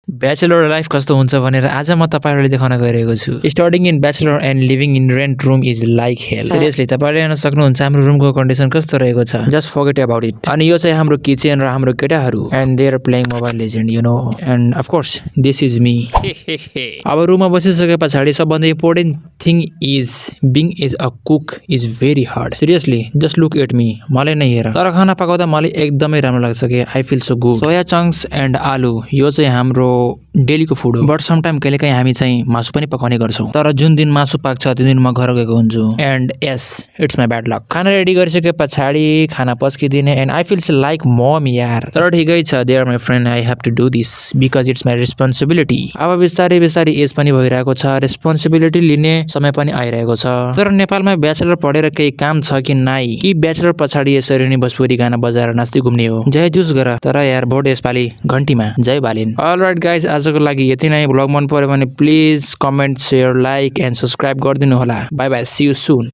Bachelor life कस्तो हुन्छ भनेर आज म तपाईहरुलाई देखाउन गइरहेको छु। Studying in bachelor and living in rent room is like hell. Seriously तपाईहरुले हेर्न सक्नुहुन्छ हाम्रो रुमको कन्डिसन कस्तो रहेको छ। Just forget about it. अनि यो चाहिँ हाम्रो किचन र हाम्रो केटाहरु and they are playing mobile legend you know and of course this is me. अब रुममा बसिसके पछाडी सबभन्दा important thing is being is a cook is very hard. Seriously just look at me. मलाई नै हेर। तर खाना पकाउँदा मलाई एकदमै राम्रो लाग्छ के I feel so good. Soya chunks and aloo यो चाहिँ हाम्रो डेलीको फुड हो। बट सम टाइम कहिलेकाहीँ हामी चाहिँ मासु पनि पकाउने गर्छौं। तर जुन दिन मासु पाक्छ त्यो दिन म घर गएको हुन्छु and yes it's my bad luck. खाना रेडी गरिसके पछाडी खाना पस्किदिने and I feels like mom यार। तर ठिकै छ they are my friend I have to do this because it's my responsibility. अब बिस्तारै बिस्तारै एज पनि भइरहेको छ रेस्पोन्सिबिलिटी लिने समय पनि आइरहेको छ। तर नेपालमा ब्याचलर पढेर केही काम छ कि नाइ कि ब्याचलर पछाडी यसरी नै भोजपुरी गाना बजाएर नाच्दै घुम्ने हो। जय जुस गर तर यार भोट यसपालि घन्टीमा जय बालिन। अलराइट गाइज आजको लागि यति नै। ब्लग मन पर्यो भने please comment share like and subscribe गरिदिनु होला। Bye bye C you soon.